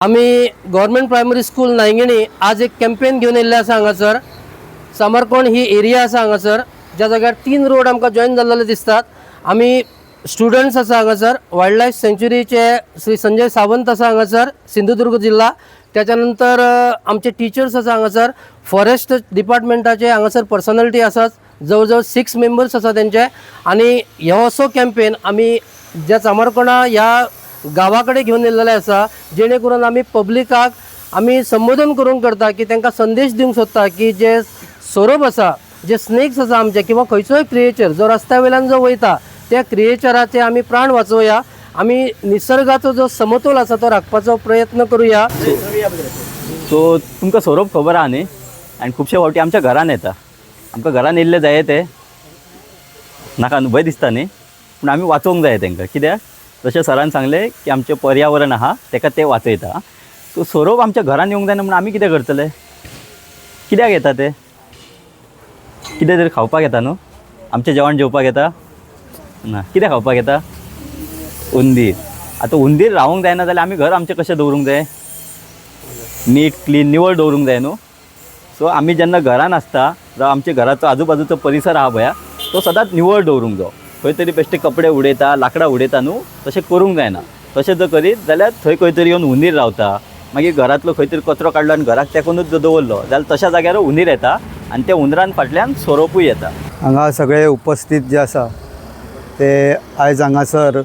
आमी government primary school नायगिणी आज एक कॅम्पेन घेवन येयल्ले आसा. हांगासर सामरकोण ही एरिया आसा. हांगासर ज्या जाग्यार तीन रोड आमकां जॉयन जाल्ले दिसतात. आमी स्टुडंट्स आसा हांगासर. वायल्ड लायफ सँच्युरीचे श्री संजय सावंत आसा हांगासर, सिंधुदुर्ग जिल्हा. त्याच्या नंतर आमचे टिचर्स आसा हांगासर. फॉरेस्ट डिपार्टमेंटाचे हांगासर पर्सनॅलिटी आसात. जवळ जवळ सिक्स मेंबर्स आसा तेंचे. आनी हो असो कॅम्पेन आमी ज्या चामरकोणा ह्या गांवा कडेन घेवन येयल्लेले आसा, जेणे करून आमी पब्लिकाक आमी संबोधन करूंक करता की तांकां संदेश दिवंक सोदता की जे सोरोप आसा, जे स्नेक्स आसा आमचे किंवा खंयचोय क्रिएचर जो रस्त्या वयल्यान जो वयता, त्या क्रिएचराचे आमी प्राण वाचोवया. आमी निसर्गाचो जो समतोल आसा तो राखपाचो प्रयत्न करुया. सो तुमकां सोरोप खबर आहा न्ही? आनी खुबशे फावटी आमच्या घरान येता. आमकां घरान येयल्ले जाय ते नाका न्हू, भंय दिसता न्ही? पूण आमी वाचोवंक जाय तांकां, कित्याक जशें सरान सांगलें की आमचें पर्यावरण आहा ताका ते वाचयता. सो सोरोप आमच्या घरान येवंक जायना म्हूण आमी कितें करतले? कित्याक येता ते? कितें तरी खावपाक येता न्हू? आमचें जेवण जेवपाक येता ना? कितें खावपाक येता? उंदीर. आतां उंदीर रावंक जायना जाल्यार आमी घर आमचें कशें दवरूंक जाय? नीट क्लीन निवळ दवरूंक जाय न्हू? सो आमी जेन्ना घरान आसता जावं आमच्या घराचो आजूबाजूचो परिसर आहा पळया, तो सदांच निवळ दवरूंक जायो. खंय तरी बेश्टे कपडे उडयता, लांकडां उडयता न्हू, तशें करूंक जायना. तशें जर करीत जाल्यार थंय खंय तरी येवन हुंदीर रावता. मागीर घरांतलो खंय तरी कचरो काडलो आनी घराक तेकूनच जर दवरलो जाल्यार तशा जाग्यार हुंदीर येता आनी त्या हुंदरान फाटल्यान सोरोपूय येता. हांगा सगळे उपस्थित जे आसा ते आयज हांगासर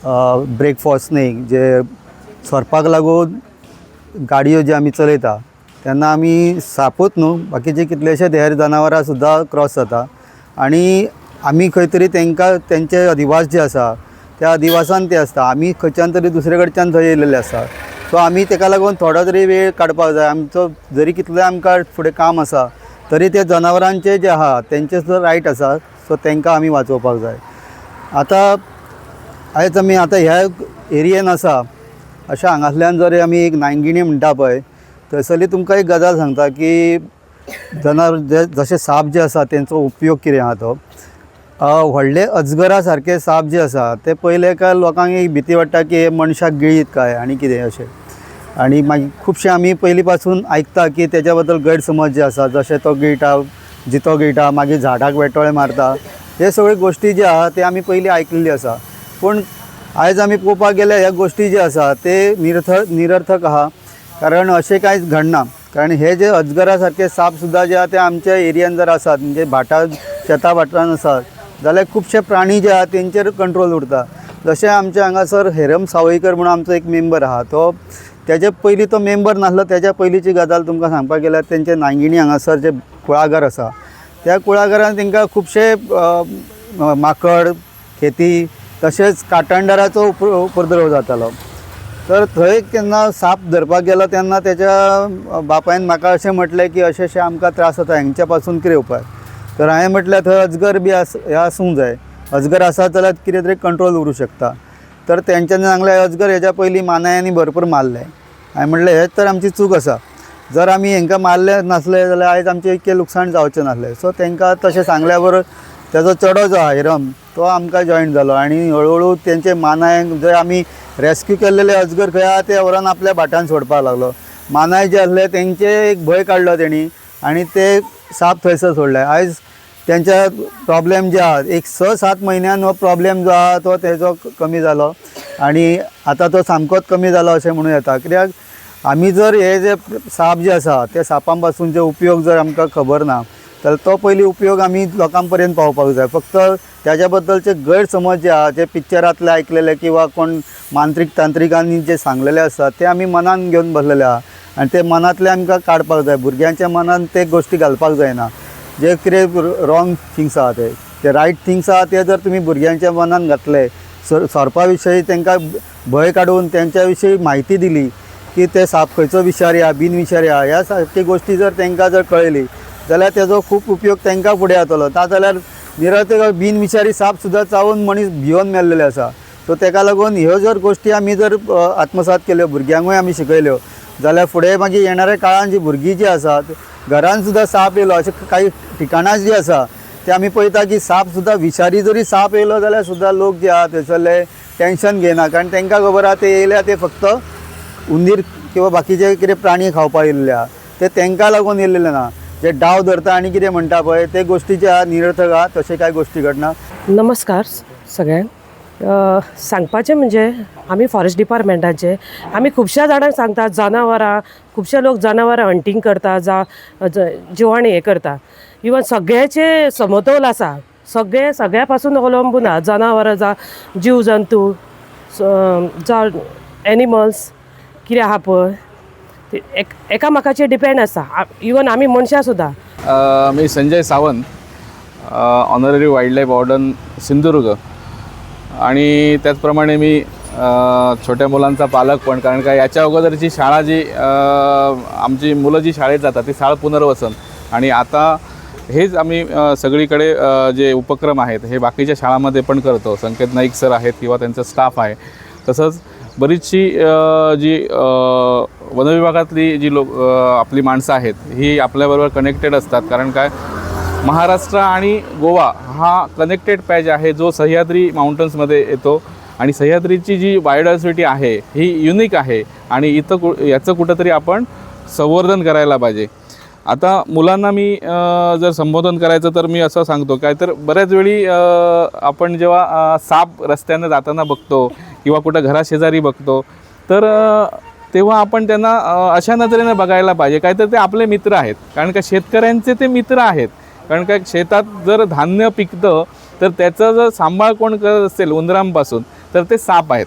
ब्रेक फॉर स्नेक, जे सोरपाक लागून गाडयो जे आमी चलयता तेन्ना आमी सापूच न्हू, बाकीचे कितलेशेच हेर जनावरां सुद्दां क्रॉस जाता आनी आमी खंय तरी तांकां तेंचे अधिवास जे आसा त्या अधिवासान ते आसता. आमी खंयच्यान तरी दुसरे कडच्यान थंय येयलेले आसा. सो आमी तेका लागून थोडो तरी वेळ काडपाक जाय. आमचो जरी कितलें आमकां फुडें काम आसा तरी ते जनावरांचे जे आहा तेंचे सुद्दां रायट आसा. सो तांकां आमी वाचोवपाक जाय. आतां आयज आमी आतां ह्या एरियेन आसा. अशें हांगासल्यान जर आमी एक नायगिणी म्हणटा पळय, थंयसरली तुमकां एक गजाल सांगता की जनावर जे जशे साप जे आसा तेंचो उपयोग कितें आहा. तो व्हडले अजगरा सारके साप जे आसा ते पयले काय लोकांक एक भिती वाडटा की हे मनशाक गिळीत काय आनी कितें अशें. आनी मागीर खुबशे आमी पयलीं पासून आयकता की तेज्या बद्दल गैरसमज जे आसा, जशें तो गिळटा, जितो गिळटा, मागीर झाडाक वेटोळे मारता, हे सगळ्यो गोश्टी जे आहा ते आमी पयलीं आयकल्ली आसा. पूण आयज आमी पळोवपाक गेल्यार ह्या गोश्टी जे आसा ते निरर्थक आहा, कारण अशें कांयच घडना. कारण हे जे अजगरा सारके साप सुद्दां जे आहा ते आमच्या एरियान जर आसात, म्हणजे भाटां शेतां भाटान आसात जाल्यार खुबशे प्राणी जे आहा तेंचेर कंट्रोल उरता. जशें आमच्या हांगासर हेरम सावयकर म्हणून आमचो एक मेंबर आहा, तो तेजे पयलीं तो मेंबर नासलो. तेज्या पयलींची गजाल तुमकां सांगपाक गेल्यार तेंचे नायगिणी हांगासर जे कुळागर आसा त्या कुळागरान तांकां खुबशे माकड खेती तशेंच काटंडराचो उपद्रव जातालो. तर थंय केन्ना साप धरपाक गेलो तेन्ना तेज्या बापायन म्हाका अशें म्हटलें की अशें अशें आमकां त्रास जाता, हेंच्या पासून कितें उपाय? तर हांवें म्हटलें थंय अजगर बी आस हें आसूंक जाय. अजगर आसा जाल्यार कितें तरी कंट्रोल उरूं शकता. तर तेंच्यांनी सांगलें अजगर हेज्या पयलीं मानायांनी भरपूर मारले. हांवें म्हटलें हेच तर आमची चूक आसा. जर आमी हेंकां मारले नासले जाल्यार आयज आमचें इतकें लुकसाण जावचें नासलें. सो तांकां तशें सांगल्या बरोबर तेजो चेडो जो आहा हिरम, तो आमकां जॉयन जालो आनी हळू हळू तेंचे मानायांक जंय आमी रेस्क्यू केल्लेले अजगर खंय आहा ते व्हरोन आपल्या भाटान सोडपाक लागलो. मानाय जे आसले तेंचे एक भंय काडलो तेणी आनी ते साप थंयसर सोडले. आयज तेंच्या प्रॉब्लेम जे आहा, एक 6-7 म्हयन्यान हो प्रॉब्लेम जो आहा तो तेजो कमी जालो आनी आतां तो सामकोच कमी जालो अशें म्हणूं येता. कित्याक आमी जर हे जे साप जे आसा ते सापां पासून जे उपयोग जर आमकां खबर ना जाल्यार तो पयलीं उपयोग आमी लोकां पर्यंत पावोवपाक जाय. फक्त त्याच्या बद्दलचे गैरसमज जे आहा, जे पिक्चरांतले आयकलेले किंवा कोण मांत्रीक तांत्रिकांनी जे सांगलेले आसा ते आमी मनान घेवन बसलेले आहा आनी ते मनांतले आमकां काडपाक जाय. भुरग्यांच्या मनान ते गोश्टी घालपाक जायना. जे कितें रॉंग थिंग्स आहा, ते ते रायट थिंग्स आहा ते जर तुमी भुरग्यांच्या मनान घातले, सोरपा विशयी तांकां भंय काडून तेंच्या विशयी म्हायती दिली की ते साप खंयचो विशारी आहा, बिन विशारी आहा, ह्या सारकी गोश्टी जर तांकां जर कळयली जाल्यार तेजो खूब उपयोग तांकां फुडें जातलो. ना जाल्यार निरर्थक बिन विशारी साप सुद्दां चावून मनीस भियोन मेल्लेले आसा. सो तेका लागून ह्यो जर गोश्टी आमी जर आत्मसात केल्यो, भुरग्यांकूय आमी शिकयल्यो जाल्यार फुडें मागीर येणाऱ्या काळान जी भुरगीं जी आसात, घरान सुद्दां साप येयलो अशें काही ठिकाणां जी आसा ते आमी पळयता की साप सुद्दां, विशारी जरी साप येयलो जाल्यार सुद्दां लोक जे आहा थंयसरले टेंशन घेयना, कारण तांकां खबर आहा ते येयल्या ते फक्त उंदीर किंवा बाकीचे कितें प्राणी खावपाक येयल्ले आहा ते तांकां लागून येयल्लेले ना. जे डाव धरता आनी कितें म्हणटा पळय ते गोश्टीचे आहा निरर्थक आहा, तशें कांय गोश्टी घडना. नमस्कार सगळ्यांक. सांगपाचें म्हणजे आमी फॉरेस्ट डिपार्टमेंटाचे आमी खुबश्या जाणांक सांगता, जनावरां खुबशे लोक जनावरां हंटींग करता, जिवाणी हें करता. इवन सगळ्याचे समतोल आसा, सगळे सगळ्या पासून अवलंबून आहा, जनावरां जावं जीव जंतू जावं एनिमल्स कितें आहा पळय ते एकामेकाचेर डिपेंड आसा, इवन आमी मनशां सुद्दां. मी Sanjay Sawant, honorary wildlife warden Sindhudurg, आणि त्याचप्रमाणे मी छोट्या मुलांचा पालक पण, कारण का याच्या अगोदरची शाळा जी आमची मुलं जी शाळेत जातात ती शाळा पुनर्वसन, आणि आता हेच आम्ही सगळीकडे जे उपक्रम आहेत हे बाकीच्या शाळांमध्ये पण करतो. संकेत नाईक सर आहेत किंवा त्यांचा स्टाफ आहे, तसंच बरीचशी जी वनविभागातली जी लोक आपली माणसं आहेत ही आपल्याबरोबर कनेक्टेड असतात, कारण काय महाराष्ट्र आणि गोवा हा कनेक्टेड पॅच आहे जो सह्याद्री माउंटन्समध्ये येतो, आणि सह्याद्रीची जी बायोडायव्हर्सिटी आहे ही युनिक आहे, आणि इथं याचं कुठंतरी आपण संवर्धन करायला पाहिजे. आता मुलांना मी जर संबोधन करायचं तर मी असं सांगतो काय तर बऱ्याच वेळी आपण जेव्हा साप रस्त्यानं जाताना बघतो किंवा कुठं घराशेजारी बघतो तर तेव्हा आपण त्यांना अशा नजरेनं बघायला पाहिजे, काय तर ते आपले मित्र आहेत, कारण का शेतकऱ्यांचे ते मित्र आहेत. कारण का शेतात जर धान्य पिकतं तर त्याचं जर सांभाळ कोण करत असेल उंदरांपासून तर ते साप आहेत.